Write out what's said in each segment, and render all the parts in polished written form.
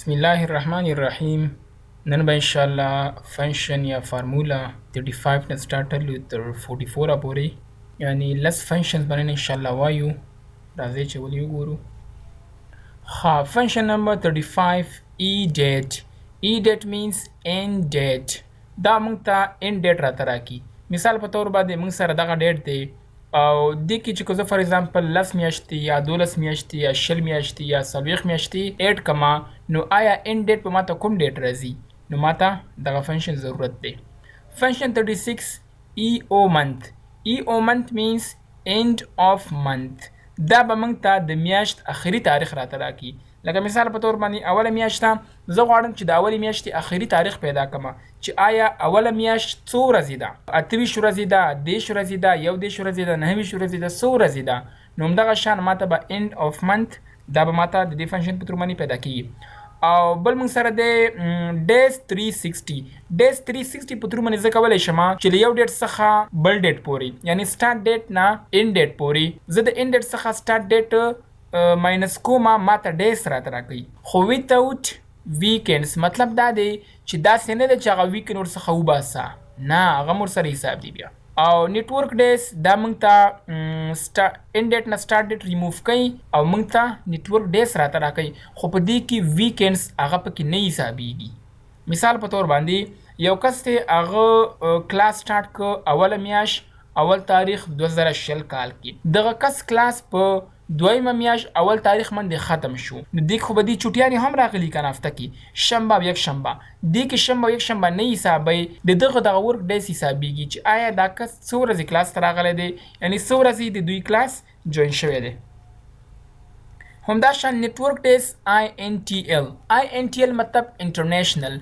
بسم الله الرحمن الرحیم. نن به انشاءالله function یا formula 35 نه سٹارټ لو تر 44 پورې، یعنی لس functions به نن انشاءالله وایو. راځئ چې ولې وګورو. ها، function number 35، EDATE. EDATE means end date. دا موږ ته end date راته راکړي. مثال په تور باندې موږ سره دغه date دی او دې کې چې که زه for example 10 میاشتې یا 12 میاشتې یا 20 میاشتې یا 40 میاشتې add کما، نو آیا end date په ماته کوم date راځي؟ نو ماته دغه function ضرورت دی. Function 36، EOMONTH. EOMONTH means end of month. دا به موږ ته د میاشت اخري تاریخ راته راکړي. لکه مثال په تور باندې اوله میاشت، زه غواړم چې د اولې میاشتې اخري تاریخ پیدا کړم چې آیا اوله میاشت څو ورځې ده؟ 28 ورځې ده، 30 ورځې ده، 31 ورځې ده، 29 ورځې ده، څو ورځې ده؟ نو همدغه شان ماته به end of month دا به ماته د دې function په ترو باندې پیدا کیږي. او بل موږ سره دی DAYS 360. DAYS 360 په ترو باندې زه کولی شم چې له یو date څخه بل date پورې، یعنی start date نه end date پورې، زه د end date څخه start date minus کومه، ماته days راته راکوي، خو without weekends. مطلب دا دی چې داسې نه ده چې هغه weekend ورڅخه وباسه، نه، هغه هم ورسره حساب دی بیا. او network days دا موږ ته end date نه سٹارټ ډیټ ریموو کوي او موږ ته network days راته راکوي، خو په دې کې weekends هغه پکې نه حسابیږي. مثال په تور باندې یو کس دی، هغه کلاس سٹارټ کو اوله میاشت اول تاریخ 2020 کال کې. دغه کس کلاس په دویمه میاشت اول تاریخ باندې ختم شو. نو دې خو به دې چوټیانې هم راغلي کنه، هفته کې شنبه او یکشنبه. دې کې شنبه او یکشنبه نه حسابوي، د دغه دغه work days حسابیږي چې آیا دا کس څو ورځې کلاس ته راغلی دی، یعنی څو ورځې د دوی کلاس join شوی دی. همداشان network days INTL. INTL مطلب international.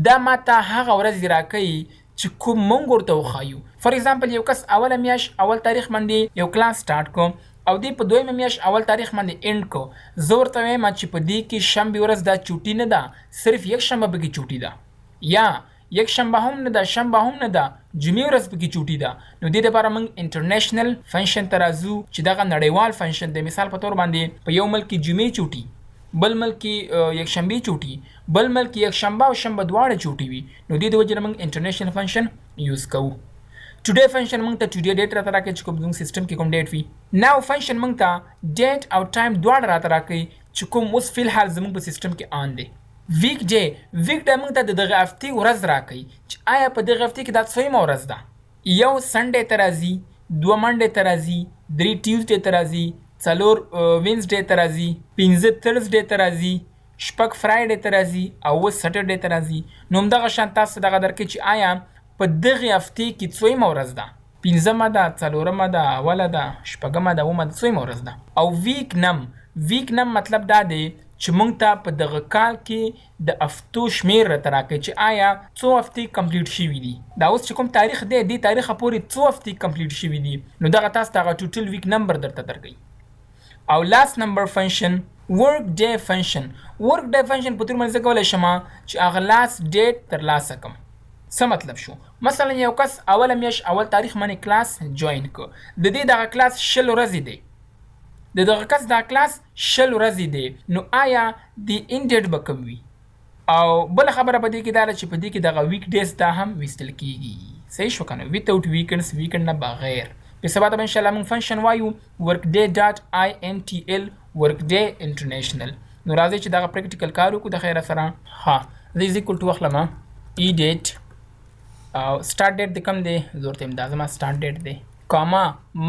دا ماته هغه ورځې راکوي چې کوم مونږ ورته وښایو. For example یو کس اوله میاشت اول تاریخ باندې یو کلاس سٹارټ کو او دی په دویمه میاشت اول تاریخ باندې end کو، زه ورته وایم چې په دې کې شنبه ورځ دا چوټي نه ده، صرف یکشنبه پکې چوټي ده، یا یکشنبه هم نه ده، شنبه هم نه ده، جمعې ورځ پکې چوټي ده. نو دې لپاره موږ international function ته راځو چې دغه نړیوال function دی. مثال په تور باندې په یو ملک کې جمعې چوټي، بل ملک کې یکشنبه چوټي، بل ملک کې یکشنبه او شنبه دواړه چوټي وي. نو دې د وجې نه موږ international function use کوو. Today function موږ ته today date راته راکوي چې کوم زموږ سیستم کې کوم date وي. Now function موږ ته date او time دواړه راته راکوي چې کوم اوس فی الحال زموږ په سیستم کې on دی. Weekday. Weekday موږ ته د دغه هفتې ورځ راکوي چې آیا په دغه هفتې کې دا څویمه ورځ ده. یو Sunday ته راځي، دوه Monday ته راځي، درې Tuesday ته راځي، څلور Wednesday ته راځي، پنځه Thursday ته راځي، شپږ Friday ته راځي او اووه Saturday ته راځي. نو همدغه شان تاسو دغه درکوي چې آیا په دغې هفتې کې څویمه ورځ ده؟ پنځمه ده، څلورمه ده، اوله ده، شپږمه ده، اوومه ده، څویمه ورځ ده؟ او WEEKNUM. WEEKNUM مطلب دا دی چې مونږ ته په دغه کال کې د هفتو شمیر راته راکوي چې آیا څو هفتې complete شوي دي. دا اوس چې کوم تاریخ دی، دې تاریخه پورې څو هفتې complete شوي دي. نو دغه تاسو ته هغه total week number درته درکوي. او last number function، workday function. Workday function په تور باندې زه کولی شم چې هغه last date ترلاسه کړم. څه مطلب شو؟ مثلا یو کس اوله میاشت اول تاریخ باندې کلاس join کو، د دې دغه کلاس 20 ورځې دی، د دغه کس دا کلاس 20 ورځې دی، نو آیا د end date به کوم وي؟ او بل خبره په دې کې دا ده چې په دې کې دغه week days دا هم ویستل کیږي. صحیح شو کنه؟ Without weekends، weekend نه بغیر. په سبا ته ان شاء الله موږ function وایو workday.intl، workday international. نو راځئ چې دغه practical کار وکړو د خیره سره. ها، زه is equal to واخلم EDATE او start date د کوم دی؟ زه ورته دا زما start date دی، comma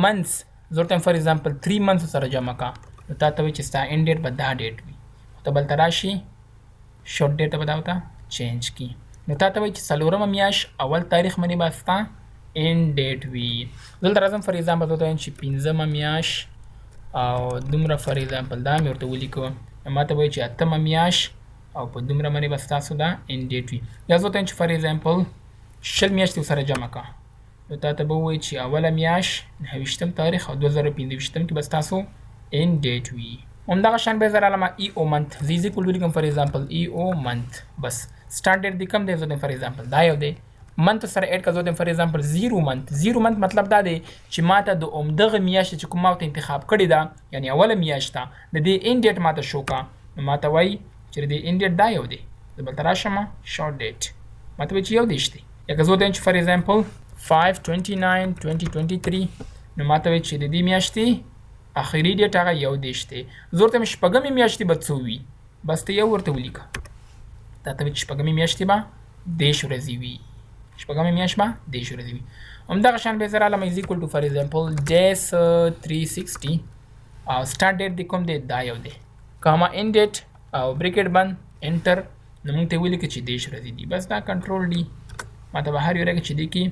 months، زه ورته for example 3 months سره جمع کا، نو تا ته وایي چې ستا end date به دا date وي. خو ته بل ته راشي short date به دا ورته change کی، نو تا ته وایي چې څلورمه میاشت اول تاریخ باندې به ستا end date وي. دلته راځم، for example زه ورته وایم چې پنځمه میاشت او دومره، for example دا مې ورته ولیکو، نو ما ته وایي چې اتمه میاشت او په دومره باندې به ستاسو دا end date وي. یا زه ورته وایم چې for example 20 میاشتې سره جمع کا، نو تا ته به ووایي چې اوله میاشت 29 تاریخ او 2025 کې به ستاسو end date وي. همدغه شان به زه رالم EOMONTH. زه is equal ولیکم for example EOMONTH، بس start date دې کوم دی؟ زه for example دا یو دی، month سره add کا، زه for example zero month. Zero month مطلب دا دی چې ماته د همدغه میاشتې چې کوم ما ورته انتخاب کړې ده، یعنی اوله میاشت ده، د دې end date ماته شو کا. نو ماته وایي چې د end date دا یو دی، زه بل ته راشم، short date ماته وایي چې 31 دی. لکه زه ورته وایم چې for example 5/29/2023، نو ماته وایي چې د دې میاشتې اخري date هغه 31 دی. زه ورته وایم شپږمې میاشتې به څو وي، بس ته یو ورته ولیکه. تا ته وایي چې شپږمې میاشتې به 30 ورځې وي، شپږمې میاشت به 30 ورځې وي. همدغه شان به زه رالم is equal to for example days 360 او start date دی کوم دی، دا یو دی، comma end date او bracket بند، enter. نو موږ ته ولیکه چې 30 ورځې دي. بس دا control D ماته به هر یو راکړي چې دې کې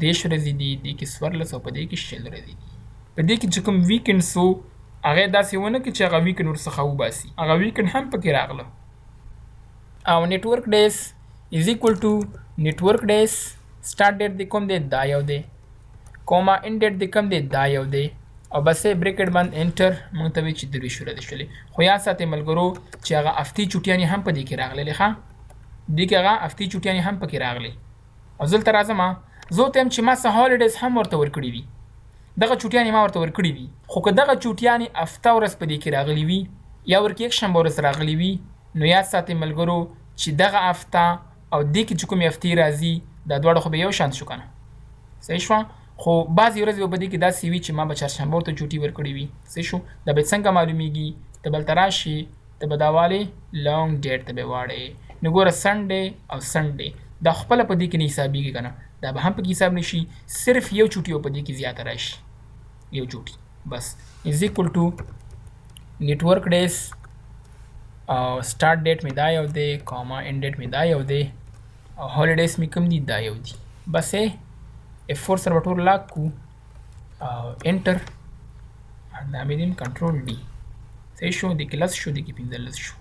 30 ورځې دي، دې کې 14 او په دې کې 20 ورځې دي. په دې کې چې کوم weekend سو هغه داسې ونه کړي چې هغه weekend ورڅخه وباسي، هغه weekend هم پکې راغله. او network days is equal to network days start date دی کوم دی، دا یو دی، comma end date دی کوم دی، دا یو دی، او بس bracket بند، enter. موږ ته وایي چې 23 ورځې شولې. خو یاد ساتئ ملګرو چې هغه هفتې چوټیانې هم په دې کې راغلې ښه، دې کې هغه هفتې چوټیانې هم پکې راغلې. او زه دلته راځم، زه ورته وایم چې ما څه holidays هم ورته ورکړي دي، دغه چوټیانې ما ورته ورکړي دي. خو که دغه چوټیانې هفته ورځ په دې کې راغلي وي یا ورکې یکشنبه ورځ راغلي وي، نو یاد ساتئ ملګرو چې دغه هفته او دې کې چې کومې هفتې راځي دا دواړه خو به یو شان شو که نه، صحیح شوه؟ خو بعضې ورځې به په دې کې داسې وي چې ما به چهارشنبه ورته چوټي ورکړې وي، صحیح شو؟ دا به څنګه معلومیږي؟ ته بل ته راشي، ته به دا والې long date ته به واړې، نو ګوره Sunday او Sunday دا خپله په دې کې نه حسابېږي که نه، دا به هم پکې حساب نه شي، صرف یو چوټي به په دې کې زیاته راشي، یو چوټي بس. is equal to network days او start date مې دا یو دی، comma end date مې دا یو دی، او holidays مې کوم دي، دا یو دي. بس F4 سره به ټول lock کو او enter، دا مې دیم control D. صحیح شو؟ دې کې لس شو، دې کې 15 شو.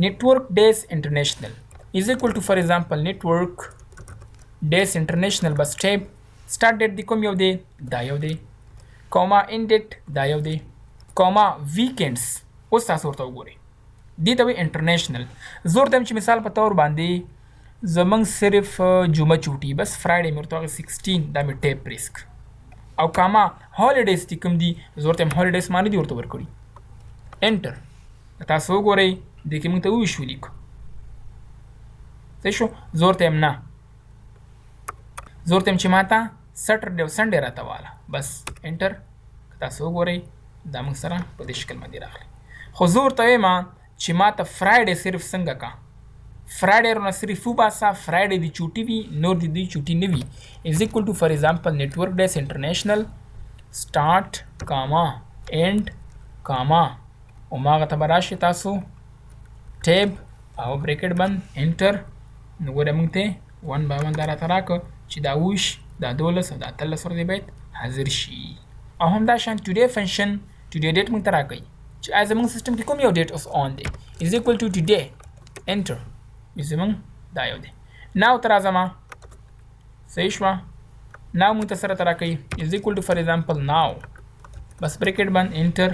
network days international is equal to for example network days international، بس tab، start date دی کوم یو دی، دا یو دی، comma end date دا یو دی، comma weekends. اوس تاسو ورته وګورئ، دې ته وایي international. زه ورته وایم چې مثال په تور باندې زمونږ صرف جمعه چوټي، بس Friday مې ورته وغوښت 16، دا مې tab press کړ، او comma holidays چې کوم دي زه ورته وایم holidays ما نه دي ورته ورکړي، enter. تاسو وګورئ دې کې موږ ته وویشت ولیکو، صحیح شو؟ زه ورته وایم نه، زه ورته وایم چې ما ته Saturday او Sunday راته واله، بس enter. که تاسو وګورئ دا موږ سره په دې شکل باندې راغلی. خو زه ورته وایم چې ما ته Friday صرف څنګه کا، Friday رونه صرف وباسه، Friday دی چوټي وي، نور دی دوی چوټي نه وي. is equal to for example network days international start comma end comma هماغه ته به راشئ تاسو tab او bracket بند، enter. نو ګوره موږ ته one by one دا راته راکړه چې دا 21، دا 12 او دا 18 ورځې باید حاضر شي. او همدا شان today function today date موږ ته راکوي چې آیا زموږ سیستم کې کوم یو date اوس on دی، is equal to today، enter. زموږ دا یو دی. now ته راځم، صحیح شوه؟ now موږ ته سره ته راکوي is equal to for example now، بس bracket بند، enter،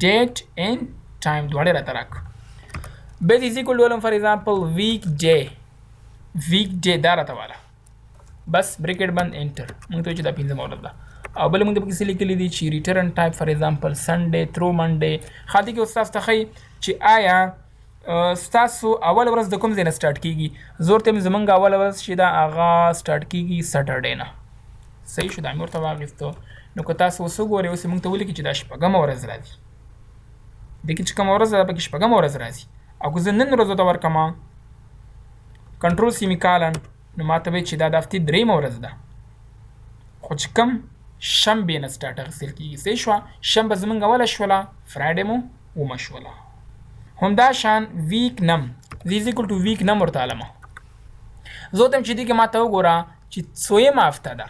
date and time دواړه راته راکړه. بس is equal to for example week day، week day دا راته واله، بس bracket بند، enter. موږ ته چې دا پنځمه ورځ ده. او بل موږ ته پکې څه لیکلي دي چې return type for example Sunday through Monday. ښه دې کې اوس تاسو ته ښیي چې آیا ستاسو اول ورځ د کوم ځای نه start کیږي. زه ورته وایم زمونږ اوله ورځ چې ده هغه start کیږي Saturday نه، صحیح شو؟ دا مې ورته واخیستو. نو که تاسو اوس وګورئ، اوس یې موږ ته ولیکي چې دا شپږمه ورځ راځي، دې کې چې کومه ورځ ده پکې شپږمه ورځ راځي. او که زه نن ورځ ورته ورکړم control semicolon، نو ما ته وایي چې دا د هفتې درېیمه ورځ ده، خو چې کوم شنبې نه start اخیستل کېږي. صحیح شوه؟ شنبه زمونږ اوله شوله، Friday مو اومه شوله. همدا شان week num is equal to week num ورته علمه. زه ورته وایم چې دې کې ما ته وګوره چې څویمه هفته ده،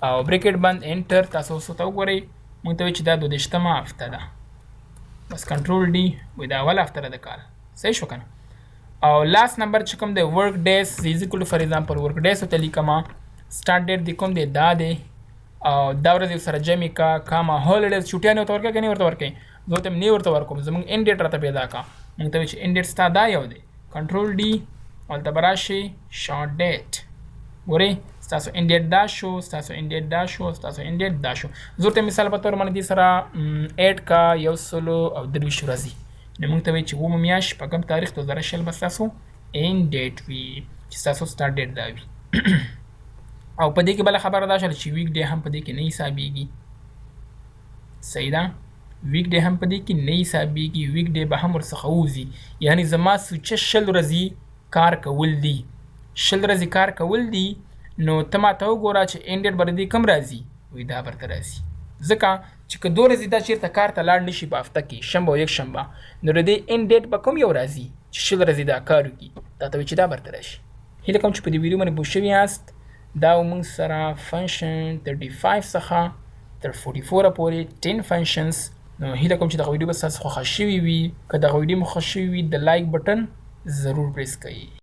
او bracket بند، enter. تاسو اوس ورته وګورئ، موږ ته وایي چې دا 22مه هفته ده، بس control D، وایي دا اوله هفته ده د کال، صحیح شو که نه؟ او last number چې کوم دی work days is equal to for example work days ورته لیکم، start date دی کوم دی، دا دی، او دا ورځې سره جمع کا، comma holidays چوټیانې ورته ورکړه که نه ورته ورکوې؟ زه ورته نه ورته ورکوم، زموږ end date راته پیدا کا. موږ ته وایي چې end date ستا دا یو دی، control D، هلته به راشي short date. ګورئ ستاسو end date دا شو، ستاسو end date دا شو، ستاسو end date دا شو. زه ورته مثال په تور باندې دې سره add کا 123 ورځې. نو موږ ته وایي چې اوومه میاشت شپږم تاریخ 2020 به ستاسو end date وي، چې ستاسو start date دا وي. او په دې کې بله خبره دا شوه چې weekday هم په دې کې نه حسابېږي. صحیح ده، weekday هم په دې کې نه حسابېږي، weekday به هم ورڅخه ووځي. یعنی زما سوچه 20 ورځې کار کول دي، 20 ورځې کار کول دي. نو ته ما ته وګوره چې end date به د دې کوم راځي؟ وایي دا برته راځي، ځکه چې که دوه ورځې دا چېرته کار ته لاړ نشي په هفته کې، شنبه او یکشنبه، نو د دې end date به کوم یو راځي چې 20 ورځې دا کار وکړي؟ تا ته وایي چې دا برته راشي. هیله کوم چې په دې ویډیو باندې پوه شوي یاست. دا موږ سره function 35 څخه تر 44 پورې 10 functions. نو هیله کوم چې دغه ویډیو به ستاسو خوښه شوې وي. که دغه ویډیو مو خوښه شوې وي، د like button ضرور press کړئ.